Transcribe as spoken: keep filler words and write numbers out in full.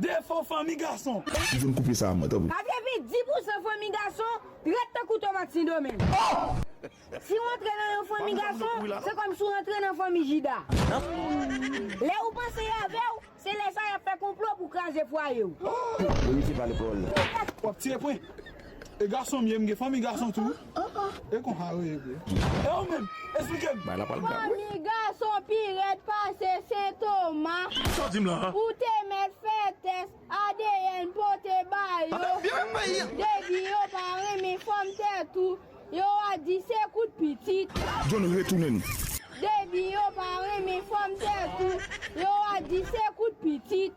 Defo fanmi gason. Ou jwenn koupe sa a mwen, tanpri. Kapyepi dis pousan fanmi gason trèt tankou tomat Sendomeng. Si w antre nan yon fanmi gason, se kòmsi w antre nan fanmi Jida. Lè ou panse y avè w, se lè sa y ap fè konplo pou kraze fwaye w. Verite pale pawòl la. W ap tire pwen. E gason m ye, m gen fanmi gason tou. E konsa yo ye vre. E ou menm, esplike m. Bay la pral grab wi. Fanmi gason pi rèd pase Sentoma. Sa w di m la? Ou te mèt fè tès A D N pote ba yo. Depi yo pa renmen fòm tèt ou, yo a di se kout pitit. John retounen. Depi yo pa renmen fòm tèt ou, yo a di se kout pitit.